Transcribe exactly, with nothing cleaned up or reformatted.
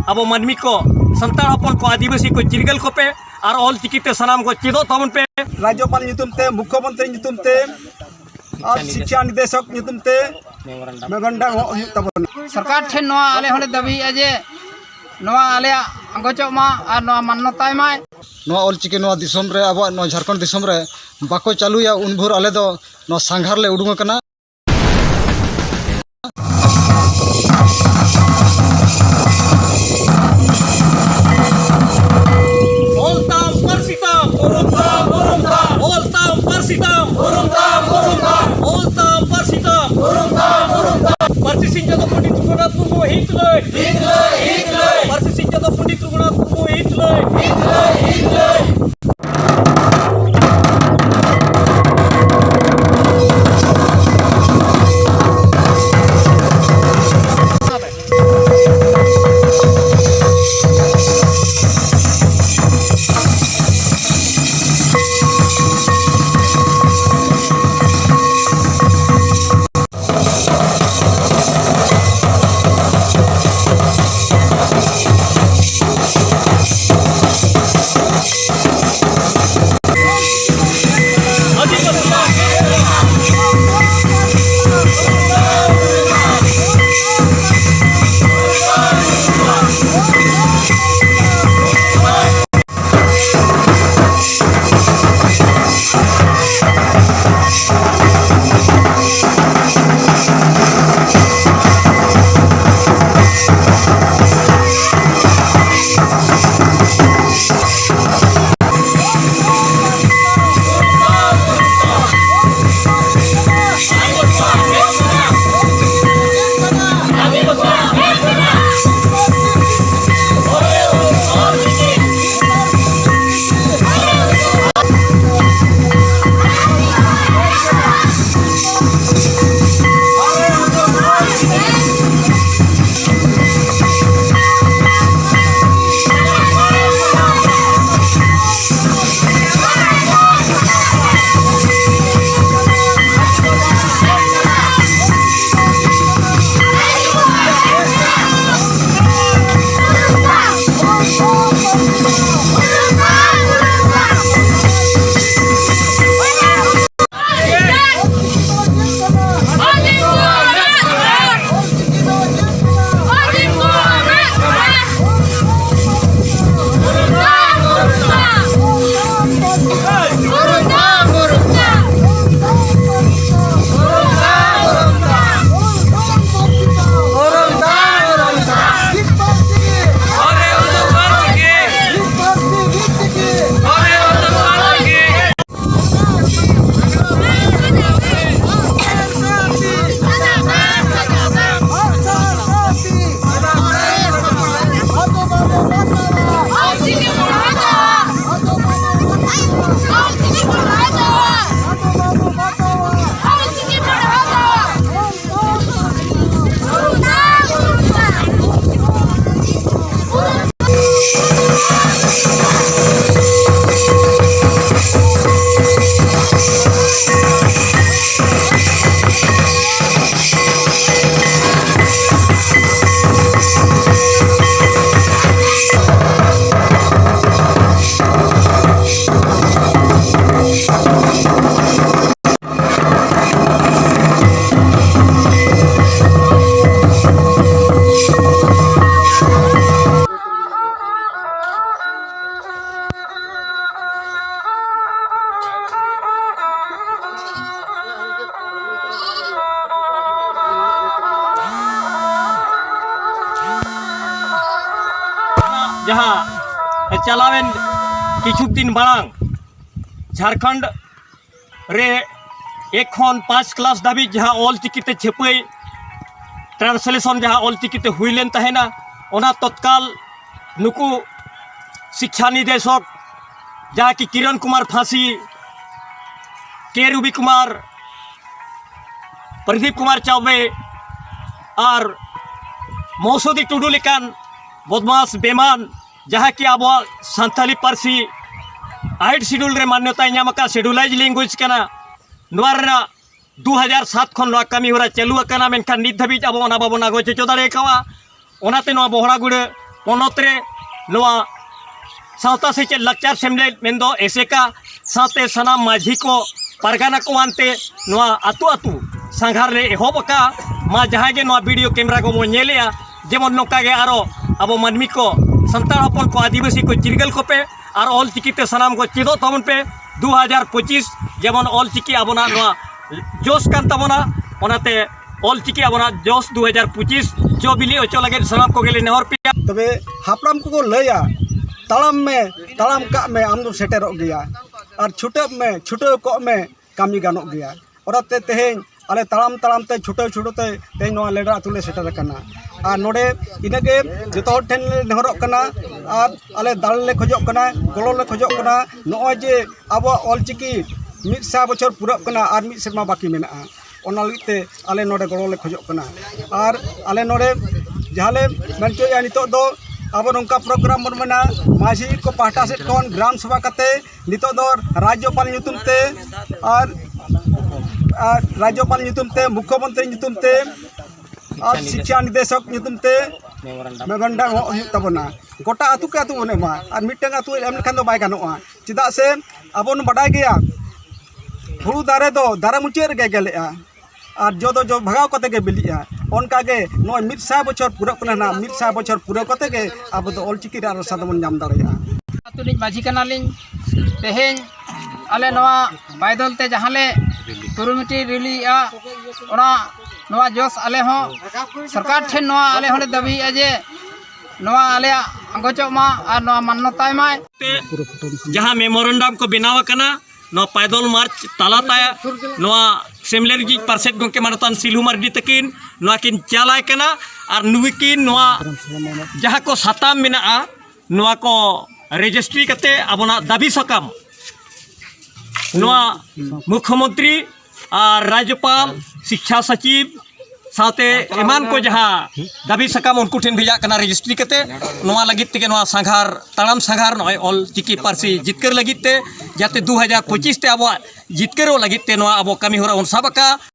ᱟᱵᱚ ᱢᱟᱹᱱᱢᱤ ᱠᱚ, ᱥᱟᱱᱛᱟᱲ ᱦᱚᱯᱚᱱ ᱠᱚ, ᱟᱹᱫᱤᱵᱟᱹᱥᱤ ᱠᱚ ᱪᱤᱨᱜᱟᱹᱞ ᱠᱚᱯᱮ ᱟᱨ ᱚᱞ ᱪᱤᱠᱤ ᱛᱮ ᱥᱟᱱᱟᱢ ᱠᱚ ᱪᱮᱫᱚᱜ ᱛᱟᱵᱚᱱ ᱯᱮ᱾ ᱨᱟᱡᱽᱡᱚᱯᱟᱞ ᱧᱩᱛᱩᱢ ᱛᱮ, ᱢᱩᱠᱷᱭᱚᱢᱚᱱᱛᱨᱤ ᱧᱩᱛᱩᱢ ᱛᱮ ᱟᱨ ᱥᱤᱠᱠᱷᱟ ᱱᱤᱨᱫᱮᱥᱚᱠ ᱧᱩᱛᱩᱢ ᱛᱮ ᱢᱮᱢᱳᱨᱮᱱᱰᱟᱢ ᱦᱚᱸ ᱦᱩᱭᱩᱜ ᱛᱟᱵᱚᱱᱟ᱾ ᱥᱚᱨᱠᱟᱨ ᱴᱷᱮᱱ ᱱᱚᱣᱟ ᱟᱞᱮ ᱦᱚᱸᱞᱮ ᱫᱟᱹᱵᱤᱭᱮᱫᱼᱟ ᱡᱮ ᱱᱚᱣᱟ ᱟᱞᱮᱭᱟᱜ ᱟᱸᱜᱚᱪᱚᱜ ᱢᱟ ᱟᱨ ᱱᱚᱣᱟ ᱢᱟᱱᱱᱚᱛᱟᱭ ᱢᱟᱭ᱾ ᱱᱚᱣᱟ ᱚᱞᱪᱤᱠᱤ ᱱᱚᱣᱟ ᱫᱤᱥᱚᱢ ᱨᱮ, ᱟᱵᱚᱣᱟᱜ ᱱᱚᱣᱟ ᱡᱷᱟᱲᱠᱷᱚᱸᱰ ᱫᱤᱥᱚᱢ ᱨᱮ ᱵᱟᱠᱚ ᱪᱟᱹᱞᱩᱭᱟ, ᱩᱱ ᱵᱷᱳᱨ ᱟᱞᱮ ᱫᱚ ᱱᱚᱣᱟ ᱥᱟᱸᱜᱷᱟᱨ ᱞᱮ ᱩᱰᱩᱝ ᱟᱠᱟᱱᱟ᱾ ᱚᱞ ᱛᱟᱢ, ᱯᱟᱹᱨᱥᱤ ᱛᱟᱢ, ᱩᱨᱩᱢ ᱛᱟᱢ, ᱩᱨᱩᱢ ᱛᱟᱢ᱾ ᱚᱞ ᱛᱟᱢ, ᱯᱟᱹᱨᱥᱤ ᱛᱟᱢ, ᱩᱨᱩᱢ ᱛᱟᱢ, ᱩᱨᱩᱢ ᱛᱟᱢ᱾ ᱚᱞ ᱛᱟᱢ, ᱯᱟᱹᱨᱥᱤ ᱛᱟᱢ, ᱩᱨᱩᱢ ᱛᱟᱢ, ᱩᱨᱩᱢ ᱛᱟᱢ᱾ ᱯᱟᱹᱨᱥᱤ ᱥᱤᱧ ᱪᱟᱸᱫᱚ ᱯᱚᱸᱰᱤᱛ ᱨᱚᱜᱷᱩᱱᱟᱛᱷ ᱢᱩᱨᱢᱩ ᱦᱤᱛ ᱞᱟᱹᱭ᱾ ᱦᱤᱛ ᱞᱟᱹᱭ, ᱦᱤᱛ ᱞᱟᱹᱭ᱾ ᱯᱟᱹᱨᱥᱤ ᱥᱤᱧ ᱪᱟᱸᱫᱚ ᱯᱚᱸᱰᱤᱛ ᱨᱚᱜᱷᱩᱱᱟᱛᱷ ᱢᱩᱨᱢᱩ ᱦᱤᱛ ᱞᱟᱹᱭ᱾ ᱦᱤᱛ ᱞᱟᱹᱭ, ᱦᱤᱛ ᱞᱟᱹᱭ᱾ ᱡᱟᱦᱟᱸ ᱪᱟᱞᱟᱣᱮᱱ ᱠᱤᱪᱷᱩ ᱫᱤᱱ ᱢᱟᱲᱟᱝ ᱡᱷᱟᱲᱠᱷᱚᱸᱰ ᱨᱮ ᱮᱠ ᱠᱷᱚᱱ ᱯᱟᱸᱪ ᱠᱞᱟᱥ ᱫᱷᱟᱹᱵᱤᱡ ᱡᱟᱦᱟᱸ ᱚᱞ ᱪᱤᱠᱤ ᱛᱮ ᱪᱷᱟᱹᱯᱟᱹᱭ ᱴᱨᱟᱱᱥᱞᱮᱥᱚᱱ ᱡᱟᱦᱟᱸ ᱚᱞ ᱪᱤᱠᱤ ᱛᱮ ᱦᱩᱭ ᱞᱮᱱ ᱛᱟᱦᱮᱱᱟ, ᱚᱱᱟ ᱛᱚᱛᱠᱟᱞ ᱱᱩᱠᱩ ᱥᱤᱠᱠᱷᱟ ᱱᱤᱫᱮᱥᱚᱠ ᱡᱟᱦᱟᱸ ᱠᱤ ᱠᱤᱨᱚᱱ ᱠᱩᱢᱟᱨ ᱯᱷᱟᱥᱤ, ᱠᱮ ᱨᱚᱵᱤ ᱠᱩᱢᱟᱨ, ᱯᱨᱚᱫᱤᱯ ᱠᱩᱢᱟᱨ ᱪᱟᱣᱵᱮ ᱟᱨ ᱢᱚᱦᱥᱩᱫᱤ ᱴᱩᱰᱩ ᱞᱮᱠᱟᱱ ᱵᱚᱫᱢᱟᱥ ᱵᱮᱢᱟᱱ, ᱡᱟᱦᱟᱸ ᱠᱤ ᱟᱵᱚᱣᱟᱜ ᱥᱟᱱᱛᱟᱞᱤ ᱯᱟᱹᱨᱥᱤ ᱟᱭᱤᱴ ᱥᱤᱰᱩᱞ ᱨᱮ ᱢᱟᱱᱱᱚᱛᱟᱭ ᱧᱟᱢ ᱟᱠᱟᱫ, ᱥᱤᱰᱩᱞᱟᱭᱤᱡᱽ ᱞᱮᱝᱜᱩᱭᱮᱡᱽ ᱠᱟᱱᱟ᱾ ᱱᱚᱣᱟ ᱨᱮᱱᱟᱜ ᱫᱩ ᱦᱟᱡᱟᱨ ᱥᱟᱛ ᱠᱷᱚᱱ ᱱᱚᱣᱟ ᱠᱟᱹᱢᱤ ᱦᱚᱨᱟ ᱪᱟᱹᱞᱩ ᱟᱠᱟᱱᱟ, ᱢᱮᱱᱠᱷᱟᱱ ᱱᱤᱛ ᱫᱷᱟᱹᱵᱤᱡ ᱟᱵᱚ ᱚᱱᱟ ᱵᱟᱵᱚᱱ ᱟᱜᱚᱪ ᱦᱚᱪᱚ ᱫᱟᱲᱮ ᱠᱟᱣᱟ᱾ ᱚᱱᱟᱛᱮ ᱱᱚᱣᱟ ᱵᱚᱦᱲᱟᱜᱩᱲᱟᱹ ᱯᱚᱱᱚᱛ ᱨᱮ ᱱᱚᱣᱟ ᱥᱟᱶᱛᱟ ᱥᱮᱪᱮᱫ ᱞᱟᱠᱪᱟᱨ ᱥᱮᱢᱞᱮᱫ ᱢᱮᱱᱫᱚ ᱮᱥᱮᱠᱟ ᱥᱟᱶᱛᱮ ᱥᱟᱱᱟᱢ ᱢᱟᱹᱡᱷᱤ ᱠᱚ ᱯᱟᱨᱜᱟᱱᱟ ᱠᱚ ᱟᱱᱛᱮ ᱱᱚᱣᱟ ᱟᱹᱛᱩ ᱟᱹᱛᱩ ᱥᱟᱸᱜᱷᱟᱨ ᱞᱮ ᱮᱦᱚᱵ ᱟᱠᱟᱫᱼᱟ᱾ ᱢᱟ ᱡᱟᱦᱟᱸᱭ ᱜᱮ ᱱᱚᱣᱟ ᱵᱷᱤᱰᱤᱭᱳ ᱠᱮᱢᱮᱨᱟ ᱠᱚᱵᱚᱱ ᱧᱮᱞᱮᱜᱼᱟ, ᱡᱮᱢᱚᱱ ᱱᱚᱝᱠᱟ ᱜᱮ ᱟᱨᱚ ᱟᱵᱚ ᱢᱟᱹᱱᱢᱤ ᱠᱚ, ᱥᱟᱱᱛᱟᱲ ᱦᱚᱯᱚᱱ ᱠᱚ, ᱟᱹᱫᱤᱵᱟᱹᱥᱤ ᱠᱚ ᱪᱤᱨᱜᱟᱹᱞ ᱠᱚᱯᱮ ᱟᱨ ᱚᱞ ᱪᱤᱠᱤ ᱛᱮ ᱥᱟᱱᱟᱢ ᱠᱚ ᱪᱮᱫᱚᱜ ᱛᱟᱵᱚᱱ ᱯᱮ᱾ ᱫᱩ ᱦᱟᱡᱟᱨ ᱯᱚᱸᱪᱤᱥ ᱡᱮᱢᱚᱱ ᱚᱞ ᱪᱤᱠᱤ ᱟᱵᱚᱱᱟᱜ ᱱᱚᱣᱟ ᱡᱳᱥ ᱠᱟᱱ ᱛᱟᱵᱚᱱᱟ, ᱚᱱᱟᱛᱮ ᱚᱞ ᱪᱤᱠᱤ ᱟᱵᱚᱱᱟᱜ ᱡᱳᱥ ᱫᱩ ᱦᱟᱡᱟᱨ ᱯᱚᱸᱪᱤᱥ ᱡᱚ ᱵᱤᱞᱤ ᱦᱚᱪᱚ ᱞᱟᱹᱜᱤᱫ ᱥᱟᱱᱟᱢ ᱠᱚᱜᱮ ᱞᱮ ᱱᱮᱦᱚᱨ ᱯᱮᱭᱟ᱾ ᱛᱚᱵᱮ ᱦᱟᱯᱲᱟᱢ ᱠᱚᱠᱚ ᱞᱟᱹᱭᱟ, "ᱛᱟᱲᱟᱢ ᱢᱮ, ᱛᱟᱲᱟᱢ ᱠᱟᱜ ᱢᱮ, ᱟᱢ ᱫᱚᱢ ᱥᱮᱴᱮᱨᱚᱜ ᱜᱮᱭᱟ, ᱟᱨ ᱪᱷᱩᱴᱟᱹᱜ ᱢᱮ, ᱪᱷᱩᱴᱟᱹᱣ ᱠᱚᱜ ᱢᱮ, ᱠᱟᱹᱢᱤ ᱜᱟᱱᱚᱜ ᱜᱮᱭᱟ᱾" ᱚᱱᱟᱛᱮ ᱛᱮᱦᱮᱧ ᱟᱞᱮ ᱛᱟᱲᱟᱢ ᱛᱟᱲᱟᱢ ᱛᱮ, ᱪᱷᱩᱴᱟᱹᱣ ᱪᱷᱩᱴᱟᱹᱣ ᱛᱮ ᱛᱮᱦᱮᱧ ᱱᱚᱣᱟ ᱞᱮᱰᱟ ᱟᱹᱛᱩ ᱞᱮ ᱥᱮᱴᱮᱨ ᱟᱠᱟᱱᱟ᱾ ᱟᱨ ᱱᱚᱰᱮ ᱤᱱᱟᱹᱜᱮ ᱡᱚᱛᱚ ᱦᱚᱲ ᱴᱷᱮᱱ ᱞᱮ ᱱᱮᱦᱚᱨᱚᱜ ᱠᱟᱱᱟ, ᱟᱨ ᱟᱞᱮ ᱫᱟᱲᱮ ᱞᱮ ᱠᱷᱚᱡᱚᱜ ᱠᱟᱱᱟ, ᱜᱚᱲᱚ ᱞᱮ ᱠᱷᱚᱡᱚᱜ ᱠᱟᱱᱟ᱾ ᱱᱚᱜᱼᱚᱭ ᱡᱮ ᱟᱵᱚᱣᱟᱜ ᱚᱞ ᱪᱤᱠᱤ ᱢᱤᱫ ᱥᱟᱭ ᱵᱚᱪᱷᱚᱨ ᱯᱩᱨᱟᱹᱜ ᱠᱟᱱᱟ ᱟᱨ ᱢᱤᱫ ᱥᱮᱨᱢᱟ ᱵᱟᱹᱠᱤ ᱢᱮᱱᱟᱜᱼᱟ, ᱚᱱᱟ ᱞᱟᱹᱜᱤᱫ ᱛᱮ ᱟᱞᱮ ᱱᱚᱰᱮ ᱜᱚᱲᱚ ᱞᱮ ᱠᱷᱚᱡᱚᱜ ᱠᱟᱱᱟ᱾ ᱟᱨ ᱟᱞᱮ ᱱᱚᱰᱮ ᱡᱟᱦᱟᱸ ᱞᱮ ᱢᱮᱱ ᱦᱚᱪᱚᱭᱮᱫᱼᱟ, ᱱᱤᱛᱚᱜ ᱫᱚ ᱟᱵᱚ ᱱᱚᱝᱠᱟ ᱯᱨᱳᱜᱨᱟᱢ ᱵᱚᱱ ᱢᱮᱱᱟ, ᱢᱟᱹᱡᱷᱤ ᱠᱚ ᱯᱟᱦᱴᱟ ᱥᱮᱫ ᱠᱷᱚᱱ ᱜᱨᱟᱢ ᱥᱚᱵᱷᱟ ᱠᱟᱛᱮ ᱱᱤᱛᱚᱜ ᱫᱚ ᱨᱟᱡᱽᱡᱚᱯᱟᱞ ᱧᱩᱛᱩᱢ ᱛᱮ ᱟᱨ, ᱟᱨ ᱨᱟᱡᱽᱡᱚᱯᱟᱞ ᱧᱩᱛᱩᱢ ᱛᱮ, ᱢᱩᱠᱠᱷᱚᱢᱚᱱᱛᱨᱤ ᱧᱩᱛᱩᱢ ᱛᱮ ᱟᱨ ᱥᱤᱠᱠᱷᱟ ᱱᱤᱫᱮᱥᱚᱠ ᱧᱩᱛᱩᱢ ᱛᱮ ᱢᱮᱢᱳᱨᱟᱱᱰᱟᱢ ᱦᱚᱸ ᱦᱩᱭᱩᱜ ᱛᱟᱵᱚᱱᱟ᱾ ᱜᱚᱴᱟ ᱟᱹᱛᱩ ᱠᱮ ᱟᱹᱛᱩ ᱵᱚᱱ ᱮᱢᱟ, ᱟᱨ ᱢᱤᱫᱴᱟᱝ ᱟᱹᱛᱩ ᱮᱢ ᱞᱮᱠᱷᱟᱱ ᱫᱚ ᱵᱟᱭ ᱜᱟᱱᱚᱜᱼᱟ᱾ ᱪᱮᱫᱟᱜ ᱥᱮ ᱟᱵᱚ ᱵᱚᱱ ᱵᱟᱰᱟᱭ ᱜᱮᱭᱟ, ᱦᱩᱲᱩ ᱫᱟᱨᱮ ᱫᱚ ᱫᱟᱨᱮ ᱢᱩᱪᱟᱹᱫ ᱨᱮᱜᱮ ᱜᱮᱞᱮᱜᱼᱟ, ᱟᱨ ᱡᱚ ᱫᱚ ᱡᱚ ᱵᱷᱟᱜᱟᱣ ᱠᱟᱛᱮ ᱜᱮ ᱵᱤᱞᱤᱜᱼᱟ᱾ ᱚᱱᱠᱟ ᱜᱮ ᱱᱚᱜᱼᱚᱭ ᱢᱤᱫ ᱥᱟᱭ ᱵᱚᱪᱷᱚᱨ ᱯᱩᱨᱟᱹᱜ ᱠᱟᱱᱟ ᱱᱟᱦᱟᱜ, ᱢᱤᱫ ᱥᱟᱭ ᱵᱚᱪᱷᱚᱨ ᱯᱩᱨᱟᱹᱣ ᱠᱟᱛᱮ ᱜᱮ ᱟᱵᱚ ᱫᱚ ᱚᱞ ᱪᱤᱠᱤ ᱨᱮᱭᱟᱜ ᱨᱟᱥᱟ ᱫᱚᱵᱚᱱ ᱧᱟᱢ ᱫᱟᱲᱮᱭᱟᱜᱼᱟ᱾ ᱟᱹᱛᱩ ᱨᱤᱱᱤᱡ ᱢᱟᱹᱡᱷᱤ ᱠᱟᱱᱟᱞᱤᱧ᱾ ᱛᱮᱦᱮᱧ ᱟᱞᱮ ᱱᱚᱣᱟ ᱵᱟᱭᱫᱚᱞ ᱛᱮ ᱡᱟᱦᱟᱸ ᱞᱮ ᱠᱩᱨᱩᱢᱩᱴᱩ ᱨᱮᱞᱤᱭᱮᱫᱼᱟ, ᱚᱱᱟ, ᱱᱚᱣᱟ ᱡᱚᱥ ᱟᱞᱮ ᱦᱚᱸ ᱥᱚᱨᱠᱟᱨ ᱴᱷᱮᱱ ᱱᱚᱣᱟ ᱟᱞᱮ ᱦᱚᱸᱞᱮ ᱫᱟᱹᱵᱤᱭᱮᱫᱼᱟ ᱡᱮ ᱱᱚᱣᱟ ᱟᱞᱮᱭᱟᱜ ᱟᱸᱜᱚᱪᱚᱜ ᱢᱟ ᱟᱨ ᱱᱚᱣᱟ ᱢᱟᱱᱱᱚᱛᱟᱭ ᱢᱟᱭ᱾ ᱛᱮ ᱡᱟᱦᱟᱸ ᱢᱮᱢᱳᱨᱮᱱᱰᱟᱢ ᱠᱚ ᱵᱮᱱᱟᱣ ᱟᱠᱟᱱᱟ, ᱱᱚᱣᱟ ᱯᱟᱭᱫᱚᱞ ᱢᱟᱨᱪ ᱛᱟᱞᱟᱛᱮ ᱱᱚᱣᱟ ᱥᱮᱢᱞᱮᱫ ᱨᱤᱱᱤᱡ ᱯᱟᱨᱥᱮᱛ ᱜᱚᱢᱠᱮ ᱢᱟᱱᱚᱛᱟᱱ ᱥᱤᱞᱦᱩ ᱢᱟᱨᱰᱤ ᱛᱟᱹᱠᱤᱱ ᱱᱚᱣᱟ ᱠᱤᱱ ᱪᱟᱞᱟᱭ ᱠᱟᱱᱟ᱾ ᱟᱨ ᱱᱩᱭ ᱠᱤᱱ ᱱᱚᱣᱟ ᱡᱟᱦᱟᱸ ᱠᱚ ᱥᱟᱛᱟᱢ ᱢᱮᱱᱟᱜᱼᱟ, ᱱᱚᱣᱟ ᱠᱚ ᱨᱮᱡᱤᱥᱴᱨᱤ ᱠᱟᱛᱮ ᱟᱵᱚᱱᱟᱜ ᱫᱟᱹᱵᱤ ᱥᱟᱠᱟᱢ ᱱᱚᱣᱟ ᱢᱩᱠᱷᱭᱚᱢᱚᱱᱛᱨᱤ ᱟᱨ ᱨᱟᱡᱽᱡᱚᱯᱟᱞ, ᱥᱤᱠᱠᱷᱟ ᱥᱚᱪᱤᱵᱽ ᱥᱟᱶᱛᱮ ᱮᱢᱟᱱ ᱠᱚ ᱡᱟᱦᱟᱸ ᱫᱟᱹᱵᱤ ᱥᱟᱠᱟᱢ ᱩᱱᱠᱩ ᱴᱷᱮᱱ ᱵᱷᱮᱡᱟᱜ ᱠᱟᱱᱟ ᱨᱮᱡᱤᱥᱴᱨᱤ ᱠᱟᱛᱮ, ᱱᱚᱣᱟ ᱞᱟᱹᱜᱤᱫ ᱛᱮᱜᱮ ᱱᱚᱣᱟ ᱥᱟᱸᱜᱷᱟᱨ, ᱛᱟᱲᱟᱢ ᱥᱟᱸᱜᱷᱟᱨ ᱱᱚᱜᱼᱚᱭ ᱚᱞ ᱪᱤᱠᱤ ᱯᱟᱹᱨᱥᱤ ᱡᱤᱛᱠᱟᱹᱨ ᱞᱟᱹᱜᱤᱫ ᱛᱮ, ᱡᱟᱛᱮ ᱫᱩ ᱦᱟᱡᱟᱨ ᱯᱚᱸᱪᱤᱥ ᱛᱮ ᱟᱵᱚᱣᱟᱜ ᱡᱤᱛᱠᱟᱹᱨᱚᱜ ᱞᱟᱹᱜᱤᱫ ᱛᱮ ᱱᱚᱣᱟ ᱟᱵᱚ ᱠᱟᱹᱢᱤ ᱦᱚᱨᱟ ᱵᱚᱱ ᱥᱟᱵ ᱟᱠᱟᱫᱼᱟ᱾